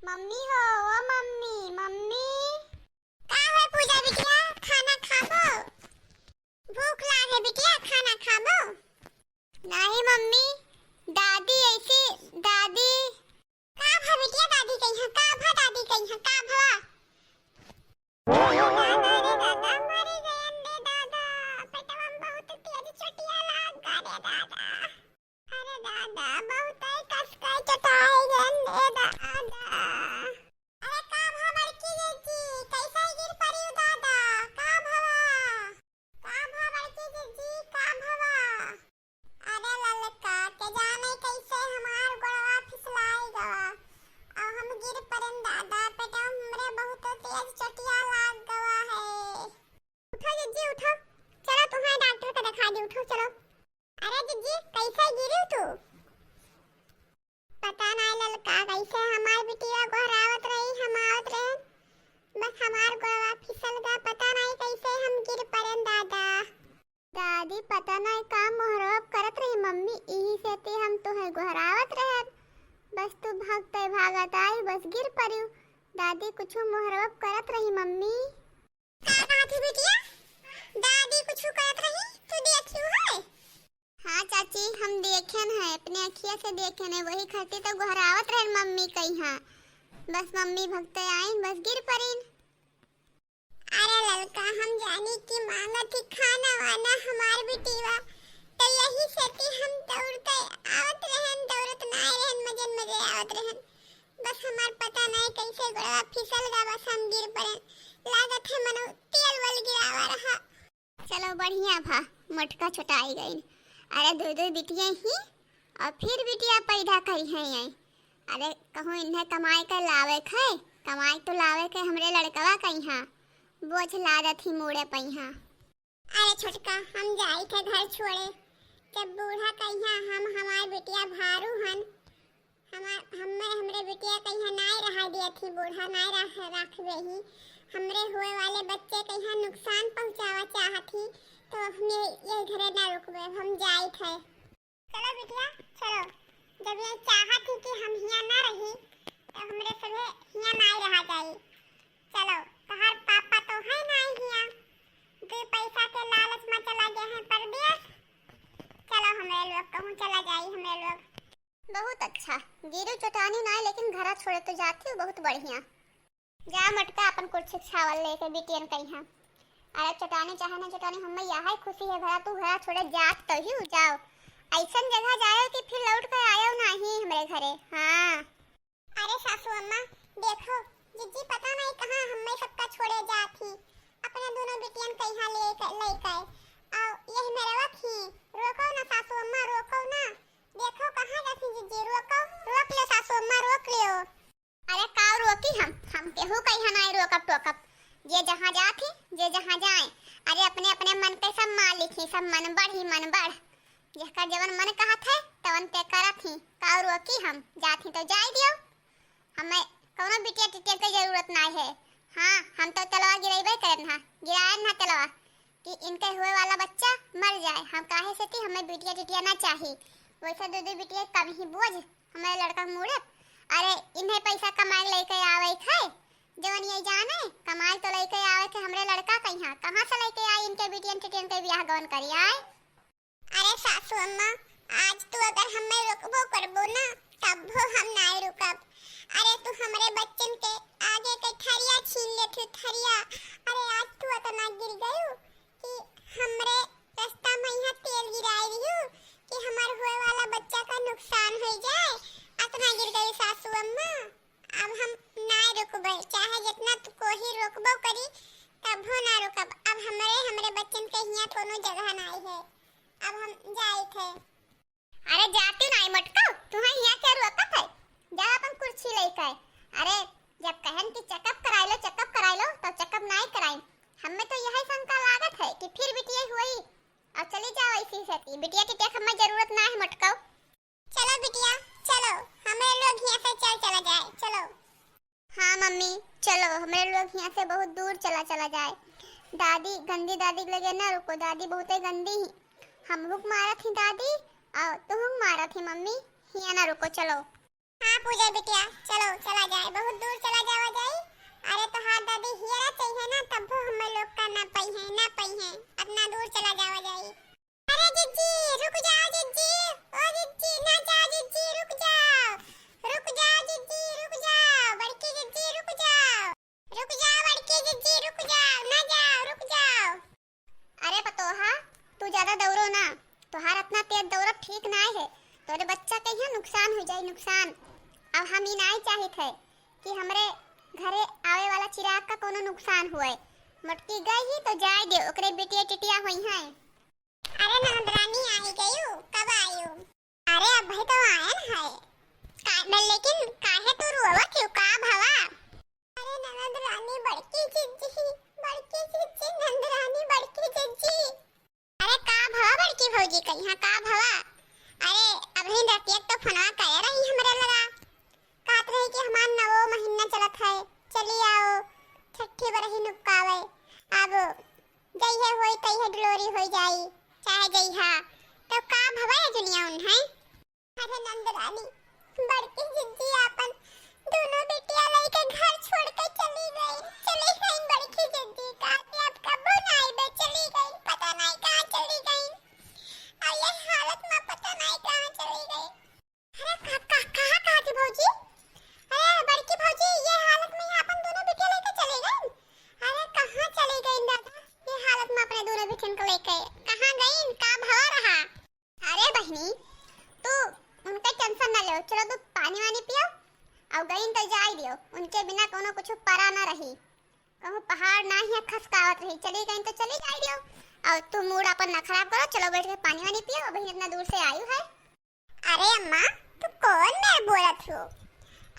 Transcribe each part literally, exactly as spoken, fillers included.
मम्मी हो, ओ मम्मी, मम्मी। का है पूजा बिटिया, खाना खाबो? भूख लाग है बिटिया, खाना खाबो? नहीं मम्मी, दादी ऐसे, दादी। का भा बिटिया, दादी कहिया, का भा दादी कहिया, का भवा? दादा रे दादा, मरी गयन रे दादा, पेटवा में बहुत तेज चोटिया लाग गा रे दादा। अरे दादा, बहुत ही कस के चोटाई गयन रे दादा। अरे का भा बड़की जीजी, कैसे गिर पड़ी दादा? का भवा? का भा बड़की जीजी, का भवा? अरे ललका, के जाने कैसे हमार गोड़वा फिसलाई गवा, और हम गिर पड़न दादा, पेटवा हमरे बहुत तेज चोटिया लाग गवा है। उठो जीजी, उठो, चलो तुम्हारे डॉक्टर का दिखा दी, उठो चलो। अरे जीजी, कैसे गिरी तू? पता नाई ललका, कैसे हमार बिटिया गोहरावत रही, हम आवत रहन, बस हमार गोड़वा फिसल गा, पता नाई कैसे हम गिर पड़न दादा। दादी, पता नाई का मोहरवा करत रही मम्मी, इही सेती हम तुहे गोहरावत रहन, बस तू भागते भागत आई, बस गिर पड़ियो। दादी, कुछ मोहरवा करत रही मम्मी। का कहत ही बिटिया? दादी कुछ करत रही, तू देखियो है? हाँ चाची, हम देखेन है, अपने अखिया से देखेन है, वही खातिर तो गोहरावत रहन मम्मी कहिया। बस मम्मी भगते आइन, बस गिर परिन। अरे ललका, हम जानी कि मांगत ही खाना वाना हमार बिटिया, तो यही सेती हम दौड़ते आवत रहन, दौड़त ना आए रहन, मजे मजे आवत रहन। बस हमार पता नहीं कैसे गोड़वा फिसल गा, बस हम गिर पड़न। लागत है मनो तेल वल गिरावा रहा। चलो बढ़िया भा, मोटका छोटाई गइन। अरे दो दो बिटिया ही, और फिर बिटिया पैदा करी हैं आई। अरे कहूँ इन्हें कमाई के लावे खे, कमाई तो लावे के हमरे लड़कवा कहिया, बोझ लादत ही मूड़े पहिया। अरे छोटका, हम जाई थे घर छोड़े, जब बूढ़ा कहिया हम हमार बिटिया भारू हन, हमार, हमें हमरे बिटिया कहिया नाई रहा दिया थी, बूढ़ा नाई रह, रख देही। हमरे हुए वाले बच्चे कहिया नुकसान पहुँचावा चाहत ही, तो हम ये, ये घरे ना रुकबे, हम जाई थे। चलो बिटिया, चलो, जब ये चाहत ही कि हम हिया ना रही, तो हमरे सभे हिया नाई रहा जाई। चलो, तोहार पापा तो है नाई हिया, दो पैसा के लालच में चला गए हैं परदेश। चलो, हमरे लोग कहूँ चला जाई, हमरे लोग। बहुत अच्छा, गिरू चोटानी नाई, लेकिन घरा छोड़े तो जाती हो, बहुत बढ़िया। जा मटका, अपन कुर्सी छावल लेके बिटियन कहिया। अरे चोटानी चाहे ना चोटानी, हमें यही खुशी है भला तू घरा छोड़े जात तो ही जाओ, ऐसन जगह जाओ कि फिर लौट के आयो नहीं हमरे घरे। हाँ। अरे सासू अम्मा, देखो, जिज्जी पता नहीं कहाँ हमें सबका छोड़े जात ही, अपने दोनों बिटियन कहिया ले, लेके। आओ, यही में रवत ही, रोको ना सासू अम्मा, रोको ना। देखो कहाँ जाती जिज्जी, रोको, रोक लो सासू अम्मा, रोक लो। अरे का रोकी हम, हम केहू कहिया नाई रोकब टोकब, जे जहाँ जात ही, जे जहाँ जाए। अरे अपने अपने मन के सब मालिक ही, सब मन बढ़ ही मन बढ़, जेकर जवन मन कहत है तवन ते करत ही। का रोकी हम, जात ही तो जाए दियो। हमें कौनो बिटिया टिटिया के जरूरत नाई है। हाँ, हम तो तेलवा गिरेबे करत ना, गिराए ना तेलवा कि इनके हुए वाला बच्चा मर जाए। हम काहे से कि हमें बिटिया टिटिया ना चाही। वैसे दो दो बिटिया कम ही बोझ हमारे लड़का के मूड़े। अरे इन्हें पैसा कमाए लेके आवे थे, जवन ये जाने कमाए तो लेके आवे थे हमरे लड़का कहिया, कहाँ से लेके आए इनके बिटियन टिटियन के ब्याह गवन करी आए। अरे सासू अम्मा, आज तू अगर हमें रोकबो करबो ना, तब्बो हम नाय रुकब। अरे तू हमरे बच्चन के आगे के थरिया छीन लेत हो, थरिया। अरे आज तू अतना गिर गयू कि हमरे रास्ता में यहाँ तेल गिराए रही कि हमार हुए वाला बच्चा का नुकसान हो जाए, अतना गिर गयू सासू अम्मा। अब हम ना रुकबे, चाहे जितना तू कोही रोकबो करी, तबो ना रुकब। अब हमरे, हमरे बच्चन के हियाँ कोनो जगह नाई है, अब हम जाइत है। अरे जाती नाई मटको, तुम्हें हियाँ क्या रोकत है? जा अपन कुर्सी लेके। अरे जब कहन कि चेकअप कराई लो, चेकअप कराई लो, तो चेकअप नाई कराई। हमें तो यही शंका लागत है कि फिर बिटिया हुई और चली जाओ ऐसी सेती। बिटिया टिटिया के हमें जरूरत ना है मटको। चलो बिटिया, चलो, हमरे लोग हियाँ से चल चला जाए, चलो। हाँ मम्मी, चलो, हमरे लोग हियाँ से बहुत दूर चला चला जाए। दादी, गंदी दादी के लगे ना रुको, दादी बहुते गंदी ही। हमहू के मारत ही दादी, और तुहू के मारत ही मम्मी, हियाँ ना रुको, चलो। हाँ पूजा बिटिया, चलो चला जाए, बहुत तोहार अतना तेज दौड़ब ठीक नाय है, तोरे बच्चा के यहाँ नुकसान हो जाई, नुकसान। अब हम ई नाय चाहित है कि हमरे घरे आवे वाला चिराग का कोनो नुकसान होए। मोटकी गई ही तो जाए दे, ओकरे बिटिया टिटिया होई हैं। अरे ननद रानी आई गयू, कब आयू? अरे अबही तो आयन है। का, लेकिन काहे तू रोवत हो, का भवा? अरे ननद रानी, बड़की जिज्जी, बड़की जिज्जी, ननद रानी, बड़की जिज्जी। अरे का भवा बड़की भौजी कहिया, का भवा? अरे अबही रतिया तो फोनवा करे रही हमरे लगा, कहत रही कि हमार नवो महीना चलत है, चली आओ छठी बरही नुकावे। अब जइहे होई तइहे डिलीवरी होई जाई, चाहे जइहा। तो का भवा ए दुनिया उन्हें? अरे नंद रानी, बड़की जिज्जी आपन दोनों बिटिया लइके घर छोड़ के चली गई, चली गई बड़की जिज्जी। कहा कि अब कबो ना आइबे, चली गई, पता नहीं कहाँ चली गई। और ये हालत में पता नहीं कहाँ चली गई। अरे का, का, कहाँ, कहाँ थी भौजी? अरे बड़की भौजी, ये हालत में यहाँ अपन दोनों बिटिया लेके चली गई। अरे कहाँ चली गई दादा, ये हालत में अपने दोनों बिटियन को लेके कहाँ गई, का भवा रहा? अरे बहिनी, तू उनका टेंशन ना लेओ, चलो तू पानी वानी पियो, और गईन तो जाए दियो, उनके बिना कोनो कुछ परा ना रही, कहूँ पहाड़ ना ही खसकावत रही, चली गईन तो चली जाए दियो, और तू मूड अपन ना खराब करो, चलो बैठ के पानी वानी पियो, बहिन इतना दूर से आयु है। अरे अम्मा, तू कौन मेर बोलत हो?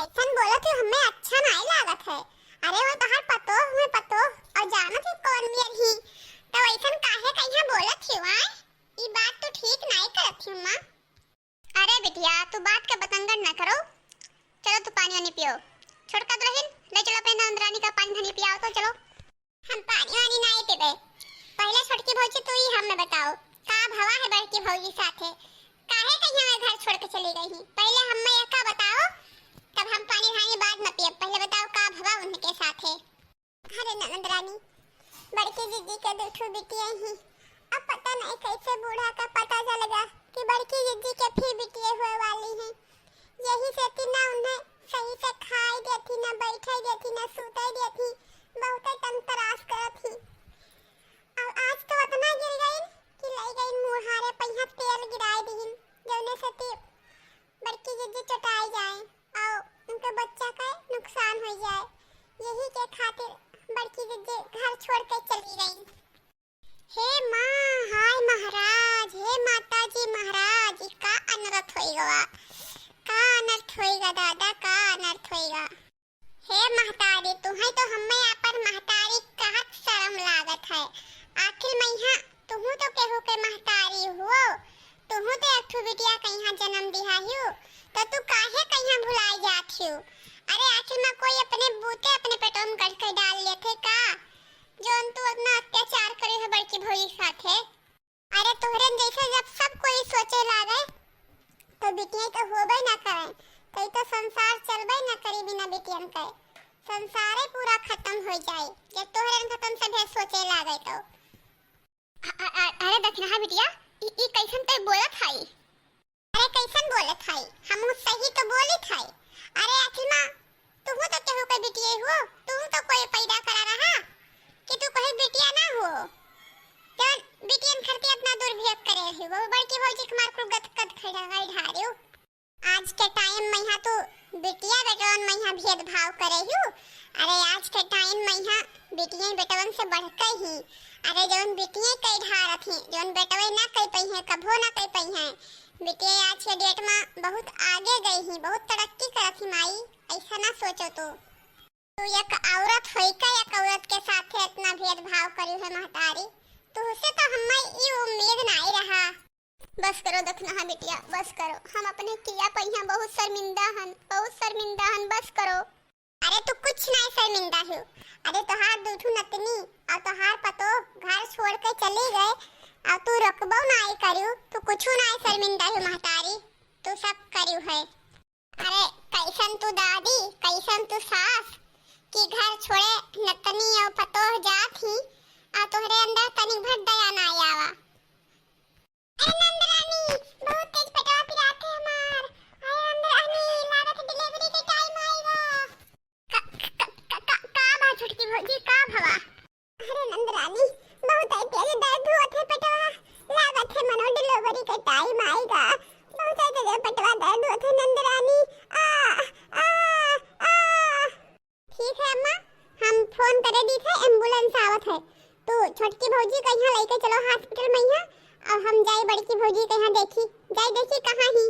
ऐसन बोलत हो, हमें अच्छा नहीं लागत है। अरे वो तोहार पतोह, हमें पतोह, और जानत हो कौन मेर ही, तो ऐसन काहे कहिया बोलत हो, आय? ई बात तू ठीक नाई करत हू, माँ। अरे बिटिया, तू बात के बतंगड़ न करो। चलो तू पानी वानी पियो। छोटका दुल्हन, ले चलो अपने नंदरानी का पानी धनी पियाओ तो, चलो। हम पानी वानी नाई पीबे। पहले छोटकी भौजी तू ही हमें बताओ, का भवा है बड़की भौजी साथे? काहे कहिया घर छोड़ के चली गई ही? पहले हमें ये का बताओ, तब हम पानी धानी बाद में पियब। पहले बताओ का भवा उनके साथे? अरे ननद रानी, बड़की जिज्जी के दू ठो बिटिया ही। अब पता नहीं कैसे बूढ़ा का पता चलेगा कि बड़की जिज्जी के फिर बिटिया हुए वाली हैं। यही से तीना उन्हें सही से खाए देती, ना बैठे देती, ना सूते देती, बहुते तंग तरास करत ही। और आज तो इतना गिर गई कि ले गई मुहारे पहिया तेल गिराए दीन, जौने से ती बड़की जिज्जी चटाई जाए और उनके बच्चा का नुकसान हो जाए। यही के खातिर बड़की जिज्जी घर छोड़ के चली गई। हे माँ, हाय महाराज, हे माता जी महाराज, ई का अनर्थ होई गवा, का अनर्थ होई गा दादा, का अनर्थ होई गा। हे महतारी, तुहैं तो हमें अपन महतारी कहत शर्म लागत है। आखिर मैया तुहू तो केहू के महतारी हुओ, तुहू तो एक ठो बिटिया कहिया जन्म दिहा हियो, तो तू काहे कहिया भुलाई जात हियो? अरे आखिर में कोई अपने बूते अपने पेटवा में गढ़ के डाल लेथे का? जौन तू अपना अत्याचार करे है बड़की भौजी साथे। अरे तोहरे जैसे जब सब कोई सोचे लागे, तो बिटिया तो होबे ना करे, तो ई तो संसार चलबे ना करी बिना बिटियन के। संसारे पूरा खत्म हो जाए, जब तोहरे खत्म सभे सोचे लागे तो। अ-, अ-, अ-, अरे दखिनहा बिटिया, ई, ई कैसन तै बोलत हई? अरे कैसन बोलत हई? हमहू सही तो बोलित हई। अरे आखिर माँ, तुहू तो केहू के बिटिये हुओ, तुहू तो कोई पैदा करा रहा कि तू कोई बिटिया ना हुओ। जौन बिटियन खरती इतना दुर्भेद करे रही, वो बड़की भौजी के मार कुल गद गद खड़ा है ढारियो। आज के टाइम में यहाँ तू बिटिया बेटवन में यहाँ भेदभाव करे हूँ। अरे आज के टाइम में यहाँ बिटिया बेटवन से बढ़ के ही, अरे जौन बिटिया कई ढारत ही, जौन बेटवे ना कई पई है, कभो ना कई पई है। बिटिया आज के डेट में बहुत आगे गई ही, बहुत तरक्की करत ही माई, ऐसा ना सोचो तू। तू एक औरत होई के एक औरत के साथे इतना भेदभाव करी है महतारी, तुहसे तो हमें ई उम्मीद नाई रहा। बस करो दखिनहा बिटिया, बस करो। हम अपने किया पहिया बहुत शर्मिंदा हन, बहुत शर्मिंदा हन, बस करो। अरे तू कुछ नाई शर्मिंदा हो। अरे तोहार दू ठो नतनी और तोहार पतो घर छोड़ के चली गए और तू रोकबो नाई करू, तू कुछ नाई शर्मिंदा हो महतारी, तू सब करू है। अरे कैसन तू दादी, कैसन तू सास कि घर छोड़े नतनी और पतोह जात ही आ तोहरे अंदर तनिक भर दया नाई आवा। अरे नंद रानी, बहुत तेज पेटवा पिरात है हमार। अरे नंद रानी, लागत है delivery के time आएगा। का, का, का, का, का बा छोटकी भौजी, का भवा? अरे नंद रानी, बहुत तेज दर्द होत है पेटवा, लागत है मनो delivery छोटकी भौजी कहिया लइके चलो hospital मइहाँ, अउ हम जाई बड़की भौजी कहिया देखी, जाई देखी कहाँ ही।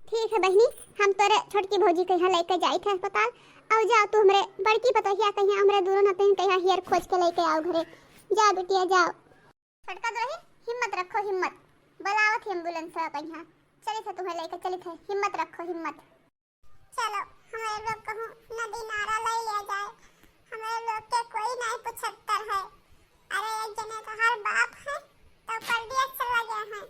ठीक है बहिनी, हम तोरे छोटकी भौजी कहिया लइके जाइत है अस्पताल। अउ जाओ तू हमरे बड़की पतोहिया कहिया, हमरे दूनो नतिन कहिया हेर खोज के लइके आओ घरे। जाओ बिटिया जाओ। छोटका दुलही, हिम्मत रखो हिम्मत, बुलावत ही ambulance कहिया, चलित है तुम्हें लइके चलित है, हिम्मत रखो हिम्मत। चलो, हमरे लोग कहूँ नदी नारा लइ लिया जाए, हमरे लोग के कोई नहीं पुछत्तर है। अरे एक जने तो हर बाप है, तो परदेस चला गया है,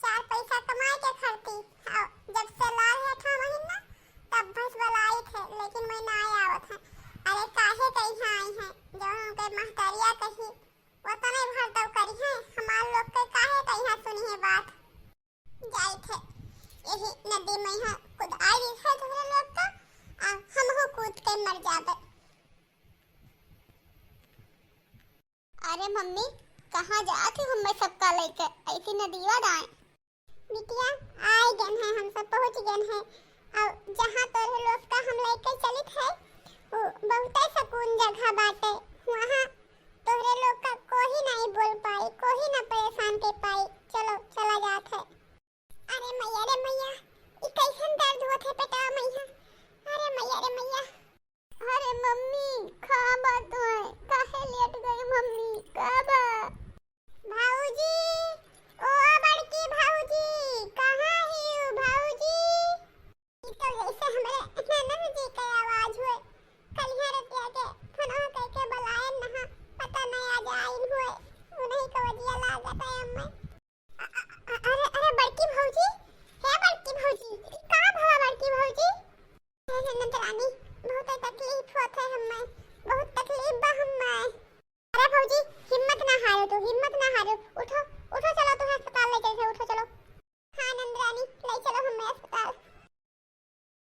चार पैसा कमाए के खरती, अउ जब से लाल है ठा महीना, तब भैंस बलाई थे, लेकिन मैं ना आवत है। अरे काहे कहिया आई है, जो उनके महतरिया कही, वो तो नहीं भर दव करी है, हमार लोग के काहे कहिया सुनी है बात। जाइत है, यही नदी मइहाँ कुदाई है तोहरे लोग का, आ हमहू कूद के मर जाबे। अरे मम्मी, कहाँ जात हो हमें सबका लइके ऐसी नदीवा दाएं? बिटिया, आए गन है, हम सब पहुँच गन है। अउ जहाँ तोहरे लोग का हम लइके चलित है, वो बहुते सुकून जगह बाटे। वहाँ तोहरे लोग का कोई नहीं बोल पाई, कोई ना परेशान कर पाई। चलो, चला जात है। अरे मैया रे मैया, ई कैसन दर्द होत है पेटवा मइहाँ? अरे मैया रे मैया,